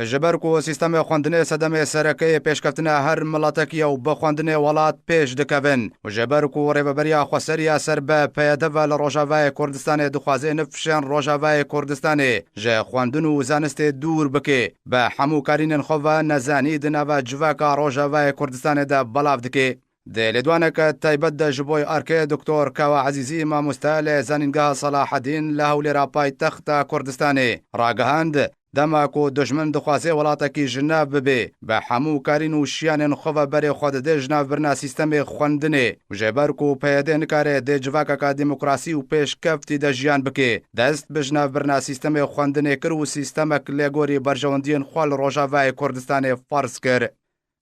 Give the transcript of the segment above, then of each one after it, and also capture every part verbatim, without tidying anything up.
Ji ber ku sîstemê xwendinê sedemê sereke yê pêşkeftina her miletekî ye û bi xwendinê welat pêş dikevin û ji ber ku Rêveberiya Xweseriya ser bi P Y D ve li Rojavayê Kurdistanê dixwaze nifşên Rojavayê Kurdistanê ji xwendin û zanistê dûr bike, bi hemû karînên xwe ve nezanî di nava civaka Rojavayê Kurdistanê de belav dike. Di lêdwaneke taybet de ji bo arkê Doktor Kawa Ezîzî, mamoste li Zanîngeha Selahedîn li Hewlêra paytexta Kurdistanê, ragihand, dema ku dijmin dixwaze welatekî ji nav bibe, bi hemû karîn û şiyanên xwe ve berê xwe dide ji nav birina sîstemê xwendinê û ji ber ku P Y D nikare di civakeke demokrasî û pêşkeftî de jiyan bike, dest bi ji nav birina sîstemê xwendinê kir û sîstemek li gorî berjewendiyên xwe li Rojavayê Kurdistanê ferz kir.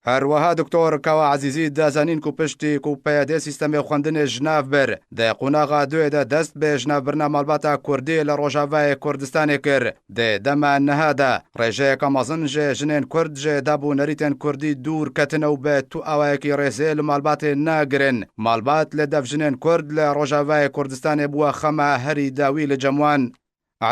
Her wiha Doktor Kawa Ezîzî da zanîn ku piştî ku P Y D sîstemê xwendinê ji nav bir, di qonaxa duyê de dest bi ji nav birina malbata Kurdî li Rojavayê Kurdistanê kir. Di dema niha de rêjeyeke mezin ji jinên Kurd ji dab û nerîtên Kurdî dûr ketine û bi tu awayekî rêzê li malbatê nagirin. Malbat li dev jinên Kurd li Rojavayê Kurdistanê bûye xema herî dawî li cem wan.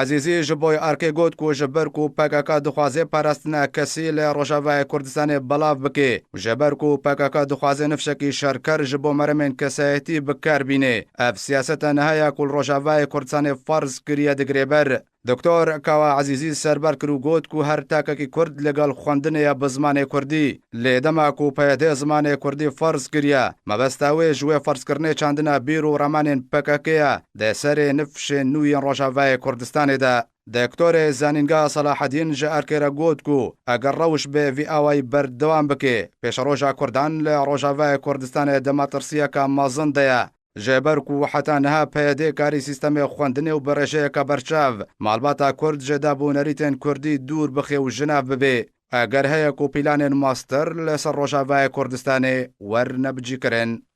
Ezîzî ji bo arkê got ku ji ber ku P K K dixwaze parastina kesî li Rojavayê Kurdistanê belav bike û ji ber ku P K K dixwaze nifşekî şerker ji bo meremên kesayetî bi kar bîne, ev siyaseta niha ya ku li Rojavayê Kurdistanê ferz kiriye digire ber. Doktor Kawa Ezîzî serber kir û got ku her takekî Kurd li gel xwendinê ye bi zimanê Kurdî. Lê dema ku P Y D zimanê Kurdî ferz kiriye, mebesta wê ji wê ferzkirinê çandina bîr û ramanên P K K ye, di serê nifşên nû yên Rojavayê Kurdistanê de. Doktorê Zanîngeha Selahedîn ji erkê re got ku eger rewş bi vî awayî berdewam bike, pêşeroja Kurdan li Rojavayê Kurdistanê di metirsiyeke mezin de ye. Ji ber ku heta niha P Y D karî sîstemê xwendinê û bi rêjeyeke berçav malbata Kurd ji dab û nerîtên Kurdî dûr bixe û ji nav bibe, eger heye ku planên master li ser Rojavayê Kurdistanê werne bicîkirin.